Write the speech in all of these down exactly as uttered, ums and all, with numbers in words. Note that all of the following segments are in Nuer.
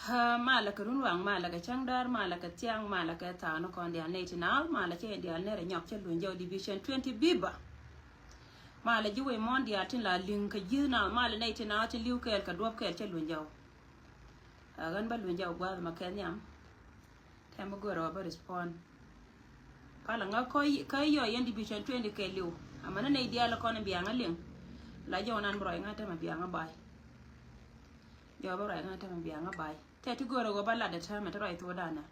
Aa, malɛ kɛ runwaŋ, malɛ kɛ cäŋdäär, malɛ kɛ thiaŋ, malɛ kɛ thaak ni kɔn diaal nɛy ti naath, malɛ cɛ diaal nɛrɛ nyɔk cɛ luny jɔw division twenty biba. Malɛ ji̱ wec muɔ̱ɔ̱n diaal tin la li̱ŋ kɛ ji̱th naath, malɛ nɛy ti naath tin li̱w kɛɛl kɛ duɔ̱p kɛɛl cɛ luny jɔw. Aa, ɣän bä luny jɔw gua̱a̱th mɛ kɛ nhiam. Tɛm bä gör ɔ bä respond. Palä ŋä kä yɔ yɛn division twenty kɛ liw. Amäni nɛy diaal kɔn in biaŋä liŋ. La jɔw nan bi rɔy ŋä tämɛ biaŋä bay. Jɔw bi rɔy ŋä tämɛ biaŋä bay. Tɛ ti gör ɔ bä lat dɛ tämɛ ti rɔy thok danɛ.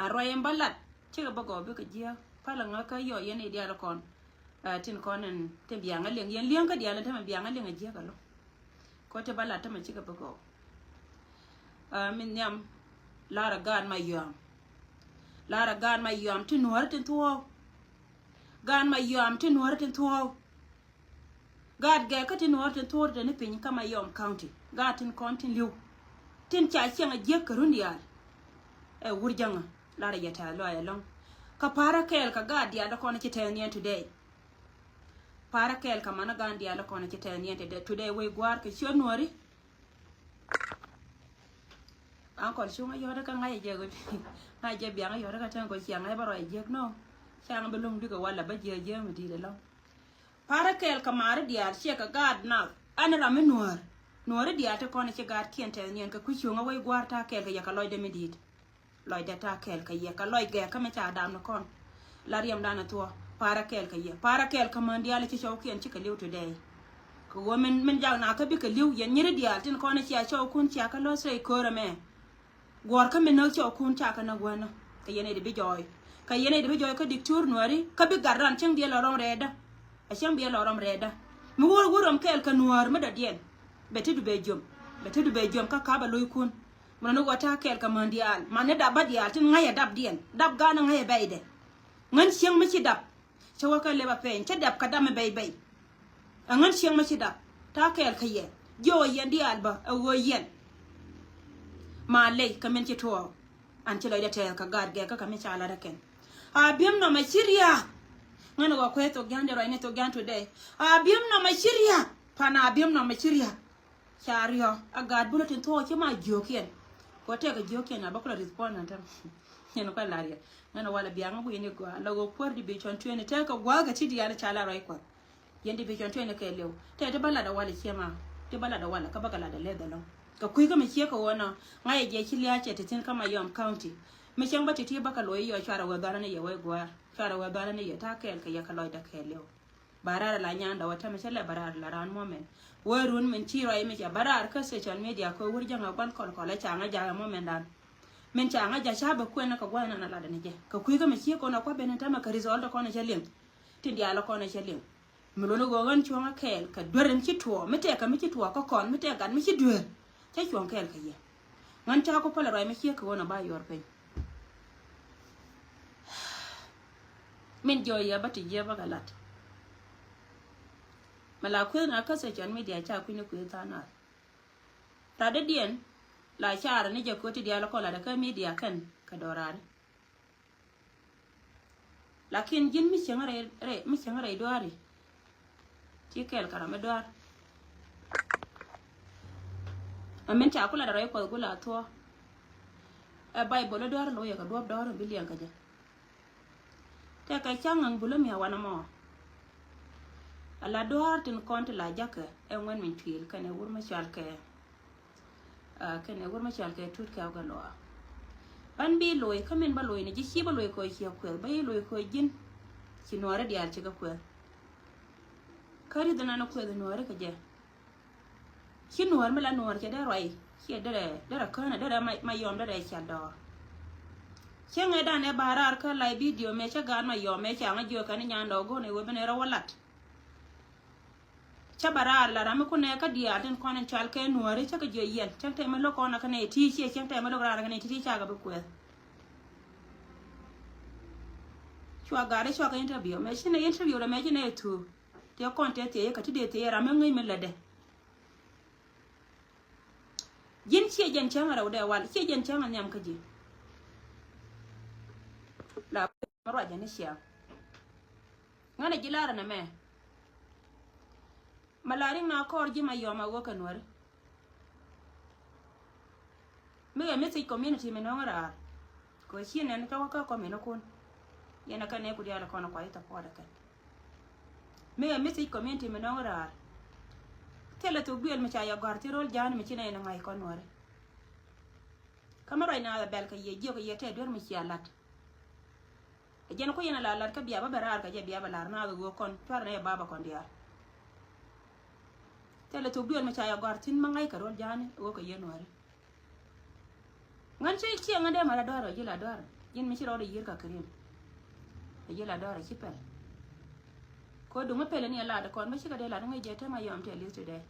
A rɔy in bä lat cikɛ bä gɔw bikɛ jiäk. Palä ŋä kä yɔ yɛn nɛy diaal kɔn. Aa, tin kɔn in tin biaŋä liŋ yɛn li̱eŋkä diaal in tämɛ biaŋä liŋ a jiäk alo. Kɔ ti bä lat tämɛ cikɛ bä gɔw. Aa, min nhiam. Larɛ gaat ma yɔam. Larɛ gaat ma yɔam ti nuɔ̱ɔ̱ri tin thuɔ̱ɔ̱k. Gaat ma yɔam ti nuɔ̱ɔ̱ri tin thuɔ̱ɔ̱k. Gaat gɛɛkä ti nuɔ̱ɔ̱ri tin thuɔ̱ɔ̱k ti ni piny kä ma yɔam county. Gaat tin kɔn tin li̱w. Tin ca ciɛŋ a jiäk kɛ run diaal. Ɛ wur jäŋä. Larɛ yɛ tɛth lɔaac ɛlɔ̱ŋ. Kä pa̱rä kɛɛl kɛ gaat diaal ti kɔn ci tɛth niɛn today. Pa̱rä kɛɛl kɛ manä gaat diaal kɔn ci tɛth niɛn today, today wec gua̱a̱r kɛ ciöt nuɔ̱ɔ̱ri. Ankɔl cuŋ a yɔ̱t kä ŋa̱c a jɛ ŋa̱c jɛ biaŋ a yɔ̱t kä tɛn kɔ ciaŋ ŋa̱c bä rɔy jiäk nɔ. Caŋ bi luŋ dikɛ walɛ bä jiäk jiäk mi di̱i̱t ɛlɔ̱ŋ. Pa̱rä kɛɛl kɛ ma̱a̱ri diaal ciɛ kɛ gaat nath ɛn ram mi nuäär. Nuääri diaal ti kɔn ci gaatkiɛn tɛth niɛn kɛ kui̱ cuŋä wec gua̱a̱r ta̱a̱ kɛɛl kɛ yɛ kɛ lɔcdɛ mi di̱i̱t. Lɔcdɛ ta̱a̱ kɛɛl kɛ yɛ kɛ lɔc gɛɛkä mi ca dam ni kɔn. La riɛmdan a thuɔ̱k. Pa̱rä kɛɛl kɛ yɛ. Pa̱rä kɛɛl kɛ män diaal ci cɔwkiɛn cikɛ li̱w today. Kɛ ɣöö min, min jak na kä bikɛ li̱w yɛn nyiri diaal tin kɔn cia cɔwkun cia kä lo̱th rɛy köörä mɛ. Guɔ̱ɔ̱rkä mi näk cɔwkun ca kä näk wänä. Kɛ yɛn ɛ di bi jɔɔy. Kɛ yɛn ɛ di bi jɔɔy kä diktur nuääri kä bi gat ran cäŋ diɛl lɔ rɔm rɛɛdä. A cäŋ diɛl lɔ rɔm rɛɛdä. Mi wur wur rɔm kɛɛl kɛ nuäär mi dɔ̱diɛn. Bɛ ti du bɛ jiom. Bɛ ti du bɛ jiom kä ka̱p a lo̱ckun. Mun ni wä ta̱a̱ kɛɛl kɛ män diaal. Man ni dap bä diaal tin ŋa̱c ɛ dapdiɛn. Dap ga̱a̱n ŋa̱c ɛ bɛydɛ. Ŋän cieŋ mi ci dap. Cä wä kɛ lep a pɛny cä dap kɛ dap mi bɛy bɛy. Ɛ ŋän cieŋ mi ci dap ta̱a̱ kɛɛl kɛ yɛ. Jiök ɛ yɛn diaal bä ɛ ɣöö yɛn. Ma ley kɛ min ci tuɔɔk. An ci lɔcdɛ tɛɛth kɛ gaat gɛɛkä kɛ mi ca lat ɛ kɛn. A bi̱em nɔmɔ ci ria̱a̱k. Ŋän ɛ ɣɔw kuɛ thok jia̱n di ruacni thok jia̱n today. A bi̱em nɔmɔ ci ria̱a̱k. Pan a bi̱em nɔmɔ ci ria̱a̱k. Ca riɔ̱ a gaat bulä tin thuɔɔk ci ma jiökiɛn. Kɔ tɛk a jiökiɛn a bä kulɛ respond an tɛm. Yɛn kɔ lar yɛ ŋän a walɛ biaŋ a wi̱i̱ni gɔaa la ɣöö kuäär di bi cɔn tueni tɛk a gua̱a̱k a ti diaal ca la ruac kua̱r. Yɛn di bi cɔn tueni kɛ liw tɛk ti bä lat a walɛ ciɛ ma ti bä lat a walɛ kä bä kɛ lat a leth ɛlɔ̱ŋ. Kɛ kui̱ kä mi ciek kɛ ɣöö nɔ ŋa̱c a jiɛ ci lia̱a̱ cɛ ti thi̱n kä ma yɔm county. Mi cäŋ bä ti ti bä kɛ lo̱c yɔɔ cuarɛ wee dhɔlä ni yɛ wee gua̱a̱r cuarɛ wee dhɔlä ni yɛ ta̱a̱ kɛɛl kɛ yɛ kɛ lɔcdä kɛɛl liw. Bä raar la nyandɛ wä tämɛ cä lɛ bä raar la raan mɔ mɛn. Wee run min ci ruac mi cɛ bä raar kä social media kɛ wur jäŋ a gua̱n kɔl kɔl a ca ŋa jakä mɔ mɛn dan. Min ca ŋa jakä ca bä kuɛn kɛ gua̱n nan a latdɛ ni jɛ kɛ kui̱ kä mi ci kɔn a kua̱ ben tämɛ kɛ result kɔn a cä liŋ. Tin diaal kɔn a cä liŋ. Mi luni ɣöö ɣän cuɔ̱ŋä kɛɛl kɛ duer in ci tuɔɔk mi tɛk kɛ mi ci tuɔɔk kä kɔn mi tɛk gat mi ci duer. Cä cuɔ̱ŋ kɛɛl kɛ yɛ. Ŋän ca ku pälɛ ruac mi ciek kɛ ɣöö nɔ ba yuɔr piny. Min jiɔ yɛ bä ti jiɛ bä kɛ lat. Mɛ la kueth na kä social media ca kui̱ni kueth tha̱a̱ŋ nath. Rat dädiɛn la carɛ ni jɛ kueth ti diaal kɔ lat kä media kɛn kɛ dɔɔraari. Lakin ji̱n mi cieŋ rɛy, rɛy, mi cieŋ rɛy duaari. Ci kɛɛl kɛ ram mi duaar. Amin ca ku lat rɛy kuɔth gula thuɔ. Ɛ Baibol duaar lo̱ yɛ kɛ duɔ̱p dɔ̱r bi liɛŋ kɛ jɛ. Tɛkɛ ca̱ŋ ɛŋ bulä mi a wanɛ mɔ. A la duaar tin kɔn ti la jakä ɛ ŋuɛn min cuil kɛnɛ wur mi cual kɛ. Ah, kɛnɛ wur mi cual kɛ tut kɛ ɣä gɛ lɔa. Ban bi lo̱c kä min bä lo̱c ni ji̱ ci bä lo̱c kɛ ɣä ciɛ kuɛth bä yi lo̱c kɛ ɣä ji̱n. Ci nuɔɔri diaal ci kɛ kuɛth. Kä ri̱th nan kuɛth nuɔɔri kɛ jɛ. Ci nuɔɔr mi la nuɔɔr cɛ dee ruac ciɛ derɛ derɛ känɛ derɛ ma, ma yɔm derɛ ciat dɔɔr. Cieŋɛ danɛ ba raar kä lay bidio mɛ cä gaat ma yɔm mɛ ca ŋä jiök kɛn inyandɛ ɔ go̱n iwä ben irɔ wä lat. Cä ba raar la ram mi kunɛ kä diaal tin kɔn in cual kɛ nuɔɔri cä kɛ jiök yɛn cäŋ tɛmɛ lo̱k kɔn a kɛnɛ iti ciɛ cäŋ tɛmɛ lo̱k raar a kɛnɛ iti ti cakɛ bi kuɛth. Cua gaat ri cua kɛ interview mɛ ci nɛ interview rɛ mɛ ci nɛ thuuk. Tiɛ kɔn tɛ thiec kä ti dee thiec ram mi ŋäc mi lätdɛ. Ji̱n ciɛ jɛn cäŋ a rɛw dee wal ciɛ jɛn cäŋ a nhiam kä ji̱. La ma ruacɛ ni ciaŋ. Ŋänɛ ji̱ lar ɛn ɛmɛ. Ma la riŋ na kɔɔr ji̱ ma yɔm a wä kɛ nuäri. Mi ɛ message community mi nɔŋ raar. Kɛ ci nɛn kä wä kä kɔm inɔ kun. Yɛn ɛ kɛn nɛ ku diaal kɔn kua i̱ thɔpɔɔt ɛ kɛn. Mi ɛ message community mi nɔŋ raar. Thilɛ thok duël mi ca yɛ gɔ̱a̱r ti ro̱l ja̱a̱n mi ci nɛn in ŋa̱c kɔn nuɔ̱ɔ̱ri. Kä mi ruac naath ɛ bɛl kɛ yɛ jiök kɛ yɛ tɛɛ duer mi cia lat. Ɛ jɛn ku yɛn a la lat kä bia bä bɛ raar kɛ jɛ bia bɛ lar naath ɛ ɣöö kɔn cuarɛ nɛ yɛ baba kɔn diaal. Thilɛ thok duël mi ca yɛ gɔ̱a̱r thi̱n mi ŋa̱c kɛ ro̱l ja̱a̱ni ɛ ɣöö kɛ yɛ nuɔ̱ɔ̱ri. Ŋän ci ciɛ ŋän dee ma la dɔ̱rä ji̱ la dɔ̱rä ji̱n mi ci rɔɔdɛ yiër ka kɛ ri̱n. Ɛ ji̱ la dɔ̱rä ci pɛl. Kɛ duŋ mi pɛl ni ɛ lat kɔn bä cikɛ dee lat ŋäc jɛ te ma yɔm te li̱th ti dee.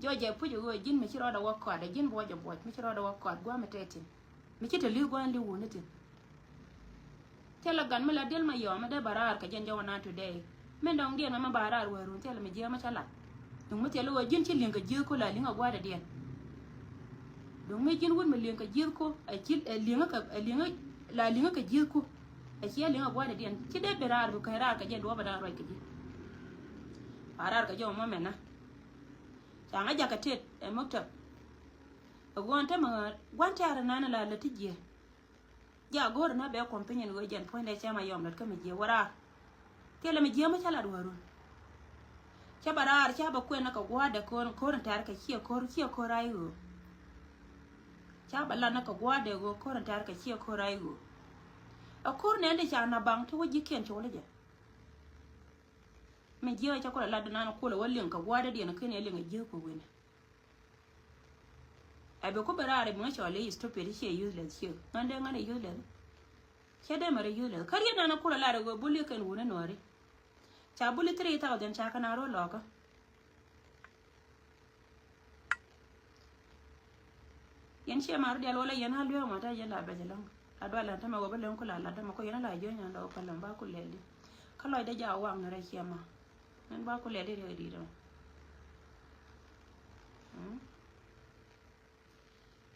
Jɔc jɛ puc ɛ ɣöö ji̱n mi ci rɔɔdɛ wä kɔat ɛ ji̱n buɔc ɛ buɔc mi ci rɔɔdɛ wä kɔat gua̱a̱m ɛ tɛt thi̱n. Mi ci te li̱th gua̱a̱n li̱w wuni thi̱n. Thilɛ gat mi la diɛl ma yɔm mi dee ba raar kɛ jɛn jɔwä naan today. Min dɔŋdiɛn mɛ mi ba raar wä run thilɛ mi jiäämä cä lat. Duŋ mi thilɛ ɣöö ji̱n ci li̱ŋ kɛ ji̱th ku la li̱ŋ ɛ gua̱a̱dɛ diɛn. Duŋ mi ji̱n wut mi li̱ŋ kɛ ji̱th ku ɛ ci ɛ li̱ŋä kɛ ɛ li̱ŋä la li̱ŋä kɛ ji̱th ku. Ɛ ci ɛ li̱ŋ ɛ gua̱a̱dɛ diɛn ci dee bi raar bi kɛ raar kɛ jɛn duɔ̱ɔ̱p ɛ daan ruac kɛ ji̱. Ba raar kɛ jɔwä mɔ mɛnä. Ca ŋä jakä tet ɛ muktab. Ɛ guɔ̱n te mi ɣän gua̱n tɛ̈rɛ nɛn la lät ti jiɛ. Jɛ a go̱o̱rä na bɛ companion ɣöö jɛn puɔ̱nydɛ cɛ ma yɔm lät kä mi jiɛ wä raar. Thilɛ mi jiɛ mi cä lat wä run. Cä ba raar cä ba kuɛn ni kɛ gua̱a̱dɛ ko̱r ko̱r in tɛ̈r kɛ ciɛ ko̱r ciɛ ko̱r ray ɣöö. Cä ba lat ni kɛ gua̱a̱dɛ ɣöö ko̱r in tɛ̈r kɛ ciɛ ko̱r ray ɣöö. Ɛ ko̱r nɛn di ca na baŋ ti wä ji̱kiɛn col jɛ. Mi jiɛ cä kulɛ lat di nan kulɛ wä liŋ kɛ gua̱a̱dɛ diɛn ken yɛ liŋ ɛ jiɛ kuɛ wi̱nɛ. Ɛ bi ku bi raar i̱ bi ŋä cɔl i̱ stupid ciɛ useless ciɛ ŋän dee ŋän i̱ useless. Cɛ dee mɛ rɛ useless kä riet nan kulɛ lar i̱ ɣöö buli kɛn wuni nuɔri. Ca buli three thousand ca kɛ na rɔ lɔkä. Yɛn ciɛ ma rɔ dial wala yɛn a lueŋ ma ta yɛn la bɛc lɔŋ. La dual lan tämɛ wä bi lɔŋ ku la lat tämɛ ku yɛn a la jiö nyan dɔk kɛ lɔŋ ba ku lɛl di. Kä lɔcdɛ ja waŋ ni rɛ ciɛ ma. Ŋän ba ku lɛl di rɛ di dɔŋ.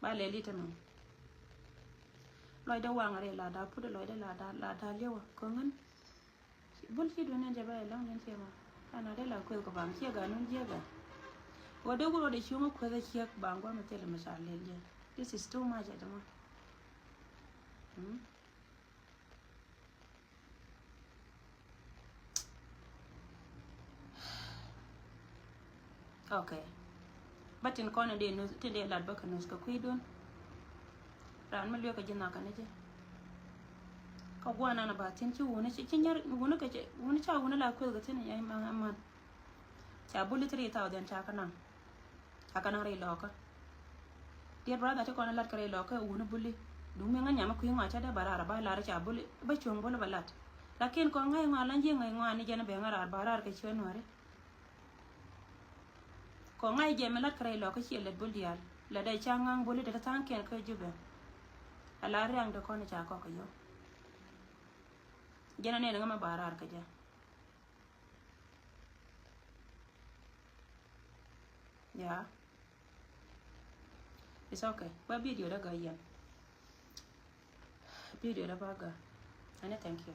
Ba lɛl i̱ tämɛ. Lɔcdä waŋ rɛy la da put lɔcdä la da la da liɛwä kä ŋän. Bul ci duun in jɛ bɛ ɛlɔŋ in ciɛ ma. Ana dee la kueth kɛ baŋ ciɛ gaa nun jiɛ gaa. Wä dee wur wä dee cuŋä kueth a ciek baŋ guam a thil mi ca lɛl jɛ. This is too much at the moment. Ok. Ba tin kɔn in dee nuth tin dee lat bä kɛ nuth kɛ kui̱dun. Raan mi lueek kɛ ji̱ nhɔakä ni jɛ. Kä guanan a ba thi̱n ci wuni ci ci nyɛr wuni kɛ ci wuni ca wuni la kueth kɛ thi̱n yɛ man. Ca buli three thousand ca kɛ naŋ. Ca kɛ naŋ rɛy lɔkä. Dear brother ti kɔn lat kɛ rɛy lɔkä wuni buli. Duŋ mi ŋä nyam kui̱ ŋɔa ca dee ba raar a ba lar ca buli ba cuɔ̱ŋ buli ba lat. Lakin kɔn ŋa̱c ŋɔa lan ji̱ ŋa̱c ŋɔa ni jɛn a ben ŋa raar ba raar kɛ ciö nuɔri. Kɔ ŋa̱c jɛ mi lat kärɛc lɔ kä ciɛ lät bul diaal. Lät dee ca ŋa̱ŋ buli dee tha̱a̱ŋ kiɛn kä Jubɛ. Ala riaŋ dee kɔn ca kɔk kɛ yɔ. Jɛn a nɛn ŋä mɛ ba raar kä jɛ. Ya. It's okay. Ba video dee gä yɛn. Video dee ba gä. Ani thank you.